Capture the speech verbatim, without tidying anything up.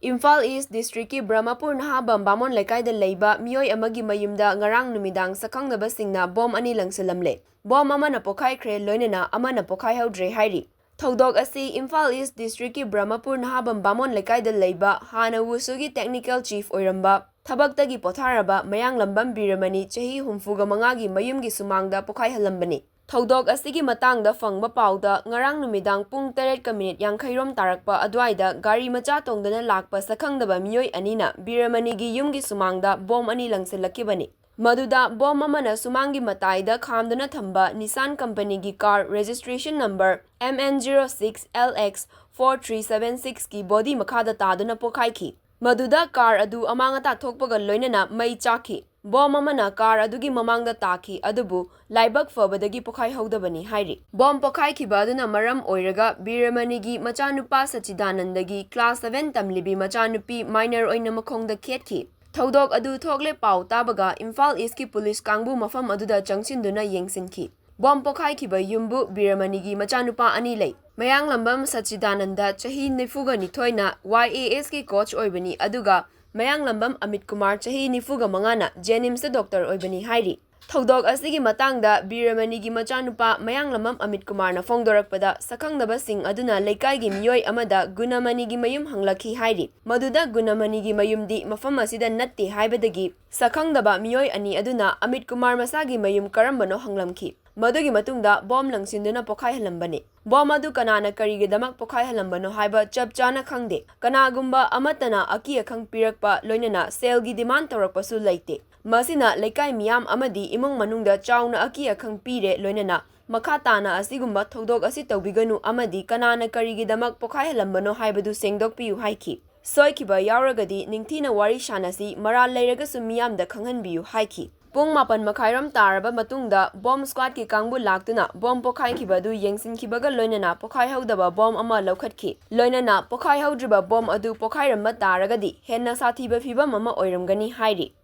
ꯏꯝꯐꯥꯜ ꯏꯁ ꯗꯤꯁꯇ꯭ꯔꯤꯛꯀꯤ ꯕ꯭ꯔꯍꯃꯄꯨꯔ ꯅꯍꯥꯕꯝ ꯕꯥꯃꯣꯟ ꯂꯩꯀꯥꯏꯗ ꯂꯩꯕ ꯃꯤꯑꯣꯏ ꯑꯃꯒꯤ ꯃꯌꯨꯝꯗ ꯉꯔꯥꯡ ꯅꯨꯃꯤꯗꯥꯡ ꯁꯛꯈꯪꯗꯕꯁꯤꯡꯅ ꯕꯣꯝ ꯑꯅꯤ ꯂꯪꯁꯤꯜꯂꯝꯂꯦ꯫ ꯕꯣꯝ ꯑꯃꯅ ꯄꯣꯈꯥꯏꯈ꯭ꯔꯦ, ꯂꯣꯏꯅꯅ ꯑꯃꯅ ꯄꯣꯈꯥꯏꯍꯧꯗ꯭ꯔꯦ ꯍꯥꯏꯔꯤ꯫ ꯊꯧꯗꯣꯛ ꯑꯁꯤ ꯏꯝꯐꯥꯜ ꯏꯁ ꯗꯤꯁꯇ꯭ꯔꯤꯛꯀꯤ ꯕ꯭ꯔꯍꯃꯄꯨꯔ ꯅꯍꯥꯕꯝ ꯕꯥꯃꯣꯟ ꯂꯩꯀꯥꯏꯗ ꯂꯩꯕ ꯍꯥꯟꯅ ꯋꯨꯁꯨꯒꯤ ꯇꯦꯛꯅꯤꯀꯦꯜ ꯆꯤꯐ ꯑꯣꯏꯔꯝꯕ, ꯊꯕꯛꯇꯒꯤ ꯄꯣꯊꯥꯔꯕ ꯃꯌꯥꯡꯂꯝꯕꯝ ꯕꯤꯔꯃꯅꯤ, ꯆꯍꯤ ꯍꯨꯝꯐꯨꯒ ꯃꯉꯥꯒꯤ ꯃꯌꯨꯝꯒꯤ ꯁꯨꯃꯥꯡꯗ ꯄꯣꯈꯥꯏꯍꯜꯂꯝꯕꯅꯤ꯫ ꯊꯧꯗꯣꯛ ꯑꯁꯤꯒꯤ ꯃꯇꯥꯡꯗ ꯐꯪꯕ ꯄꯥꯎꯗ ꯉꯔꯥꯡ ꯅꯨꯃꯤꯗꯥꯡ ꯄꯨꯡ ꯇꯔꯦꯠꯀ ꯃꯤꯅꯤꯠ ꯌꯥꯡꯈꯩꯔꯣꯝ ꯇꯥꯔꯛꯄ ꯑꯗꯨꯋꯥꯏꯗ ꯒꯥꯔꯤ ꯃꯆꯥ ꯇꯣꯡꯗꯨꯅ ꯂꯥꯛꯄ ꯁꯛꯈꯪꯗꯕ ꯃꯤꯑꯣꯏ ꯑꯅꯤꯅ ꯕꯤꯔꯃꯅꯤꯒꯤ ꯌꯨꯝꯒꯤ ꯁꯨꯃꯥꯡꯗ ꯕꯣꯝ ꯑꯅꯤ ꯂꯪꯁꯤꯜꯂꯛꯈꯤꯕꯅꯤ꯫ ꯃꯗꯨꯗ ꯕꯣꯝ ꯑꯃꯅ ꯁꯨꯃꯥꯡꯒꯤ ꯃꯇꯥꯏꯗ ꯈꯥꯝꯗꯨꯅ ꯊꯝꯕ ꯅꯤꯁꯥꯟ ꯀꯝꯄꯅꯤꯒꯤ car registration number M N zero six L X four three seven six ꯀꯤ ꯕꯣꯗꯤ ꯃꯈꯥꯗ ꯇꯥꯗꯨꯅ ꯄꯣꯈꯥꯏꯈꯤ꯫ ꯃꯗꯨꯗ ꯀꯥꯔ ꯑꯗꯨ ꯑꯃꯥꯡ ꯑꯇꯥ ꯊꯣꯛꯄꯒ ꯂꯣꯏꯅꯅ ꯃꯩ ꯆꯥꯛꯈꯤ꯫ ꯕꯣꯝ ꯑꯃꯅ ꯀꯥꯔ ꯑꯗꯨꯒꯤ ꯃꯃꯥꯡꯗ ꯇꯥꯈꯤ, ꯑꯗꯨꯕꯨ ꯂꯥꯏꯕꯛ ꯐꯕꯗꯒꯤ ꯄꯣꯈꯥꯏꯍꯧꯗꯕꯅꯤ ꯍꯥꯏꯔꯤ꯫ ꯕꯣꯝ ꯄꯣꯈꯥꯏꯈꯤꯕ ꯑꯗꯨꯅ ꯃꯔꯝ ꯑꯣꯏꯔꯒ ꯕꯤꯔꯃꯅꯤꯒꯤ ꯃꯆꯥꯅꯨꯄꯥ ꯁꯆꯤꯗꯥꯅꯟꯗꯒꯤ ꯀ꯭ꯂꯥꯁ seven ꯇꯝꯂꯤꯕꯤ ꯃꯆꯥꯅꯨꯄꯤ ꯃꯥꯏꯅꯔ ꯑꯣꯏꯅ ꯃꯈꯣꯡꯗ ꯈꯦꯠꯈꯤ꯫ ꯊꯧꯗꯣꯛ ꯑꯗꯨ ꯊꯣꯛꯂꯦ ꯄꯥꯎ ꯇꯥꯕꯒ ꯏꯝꯐꯥꯜ ꯏꯁꯀꯤ ꯄꯨꯂꯤꯁ ꯀꯥꯡꯕꯨ ꯃꯐꯝ ꯑꯗꯨꯗ ꯆꯪꯁꯤꯟꯗꯨꯅ ꯌꯦꯡꯁꯤꯟꯈꯤ꯫ ꯕꯣꯝ ꯄꯣꯈꯥꯏꯈꯤꯕ ꯌꯨꯝꯕꯨ ꯕꯤꯔꯃꯅꯤꯒꯤ ꯃꯆꯥꯅꯨꯄꯥ ꯑꯅꯤ ꯂꯩ꯫ ꯃꯌꯥꯡꯂꯝꯕꯝ ꯁꯆꯤꯗꯥꯅꯟꯗ, ꯆꯍꯤ ꯅꯤꯐꯨꯒ ꯅꯤꯊꯣꯏꯅ, Y A S ꯀꯤ ꯀꯣꯆ ꯑꯣꯏꯕꯅꯤ, ꯑꯗꯨꯒ ꯃꯌꯥꯡꯂꯝꯕꯝ ꯑꯃꯤꯠ ꯀꯨꯃꯥꯔ, ꯆꯍꯤ ꯅꯤꯐꯨꯒ ꯃꯉꯥꯅ, ꯖꯦꯅꯤꯝꯁꯇ ꯗꯣꯛꯇꯔ ꯑꯣꯏꯕꯅꯤ ꯍꯥꯏꯔꯤ꯫ ꯊꯧꯗꯣꯛ ꯑꯁꯤꯒꯤ ꯃꯇꯥꯡꯗ ꯕꯤꯔꯃꯅꯤꯒꯤ ꯃꯆꯥꯅꯨꯄꯥ ꯃꯌꯥꯡꯂꯝꯕꯝ ꯑꯃꯤꯠ ꯀꯨꯃꯥꯔꯅ ꯐꯣꯡꯗꯣꯔꯛꯄꯗ, ꯁꯛꯈꯪꯗꯕꯁꯤꯡ ꯑꯗꯨꯅ ꯂꯩꯀꯥꯏꯒꯤ ꯃꯤꯑꯣꯏ ꯑꯃꯗ ꯒꯨꯅꯃꯅꯤꯒꯤ ꯃꯌꯨꯝ ꯍꯪꯂꯛꯈꯤ ꯍꯥꯏꯔꯤ꯫ ꯃꯗꯨꯗ ꯒꯨꯅꯃꯅꯤꯒꯤ ꯃꯌꯨꯝꯗꯤ ꯃꯐꯝ ꯑꯁꯤꯗ ꯅꯠꯇꯦ ꯍꯥꯏꯕꯗꯒꯤ ꯁꯛꯈꯪꯗꯕ ꯃꯤꯑꯣꯏ ꯑꯅꯤ ꯑꯗꯨꯅ ꯑꯃꯤꯠ ꯀꯨꯃꯥꯔ ꯃꯁꯥꯒꯤ ꯃꯌꯨꯝ ꯀꯔꯝꯕꯅꯣ ꯍꯪꯂꯝꯈꯤ꯫ ꯃꯗꯨꯒꯤ ꯃꯇꯨꯡꯗ ꯕꯣꯝ ꯂꯪꯁꯤꯟꯗꯨꯅ ꯄꯣꯈꯥꯏꯍꯜꯂꯝꯕꯅꯤ꯫ ꯕꯣꯝ ꯑꯗꯨ ꯀꯅꯥꯅ ꯀꯔꯤꯒꯤꯗꯃꯛ ꯄꯣꯈꯥꯏꯍꯜꯂꯝꯕꯅꯣ ꯍꯥꯏꯕ ꯆꯞ ꯆꯥꯅ ꯈꯪꯗꯦ꯫ ꯀꯅꯥꯒꯨꯝꯕ ꯑꯃꯠꯇꯅ ꯑꯀꯤ ꯑꯈꯪ ꯄꯤꯔꯛꯄ, ꯂꯣꯏꯅꯅ ꯁꯦꯜꯒꯤ ꯗꯤꯃꯥꯟ ꯇꯧꯔꯛꯄꯁꯨ ꯂꯩꯇꯦ꯫ ꯃꯁꯤꯅ ꯂꯩꯀꯥꯏ ꯃꯤꯌꯥꯝ ꯑꯃꯗꯤ ꯏꯃꯨꯡ ꯃꯅꯨꯡꯗ ꯆꯥꯎꯅ ꯑꯀꯤ ꯑꯈꯪ ꯄꯤꯔꯦ, ꯂꯣꯏꯅꯅ ꯃꯈꯥ ꯇꯥꯅ ꯑꯁꯤꯒꯨꯝꯕ ꯊꯧꯗꯣꯛ ꯑꯁꯤ ꯇꯧꯕꯤꯒꯅꯨ ꯑꯃꯗꯤ ꯀꯅꯥꯅ ꯀꯔꯤꯒꯤꯗꯃꯛ ꯄꯣꯈꯥꯏꯍꯜꯂꯝꯕꯅꯣ ꯍꯥꯏꯕꯗꯨ ꯁꯦꯡꯗꯣꯛꯄꯤꯌꯨ ꯍꯥꯏꯈꯤ꯫ ꯁꯣꯏꯈꯤꯕ ꯌꯥꯎꯔꯒꯗꯤ ꯅꯤꯡꯊꯤꯅ ꯋꯥꯔꯤ ꯁꯥꯅꯁꯤ, ꯃꯔꯥꯜ ꯂꯩꯔꯒꯁꯨ ꯃꯤꯌꯥꯝꯗ ꯈꯪꯍꯟꯕꯤꯌꯨ ꯍꯥꯏꯈꯤ꯫ ꯄꯨꯡ ꯃꯥꯄꯟ ꯃꯈꯥꯏꯔꯣꯝ ꯇꯥꯔꯕ ꯃꯇꯨꯡꯗ ꯕꯣꯝ ꯁ꯭ꯀ꯭ꯋꯥꯗꯀꯤ ꯀꯥꯡꯕꯨ ꯂꯥꯛꯇꯨꯅ ꯕꯣꯝ ꯄꯣꯈꯥꯏꯈꯤꯕ ꯑꯗꯨ ꯌꯦꯡꯁꯤꯟꯈꯤꯕꯒ ꯂꯣꯏꯅꯅ ꯄꯣꯈꯥꯏꯍꯧꯗꯕ ꯕꯣꯝ ꯑꯃ ꯂꯧꯈꯠꯈꯤ꯫ ꯂꯣꯏꯅꯅ ꯄꯣꯈꯥꯏꯍꯧꯗ꯭ꯔꯤꯕ ꯕꯣꯝ ꯑꯗꯨ ꯄꯣꯈꯥꯏꯔꯝꯕ ꯇꯥꯔꯒꯗꯤ ꯍꯦꯟꯅ ꯁꯥꯊꯤꯕ ꯐꯤꯚꯝ ꯑꯃ ꯑꯣꯏꯔꯝꯒꯅꯤ ꯍꯥꯏꯔꯤ꯫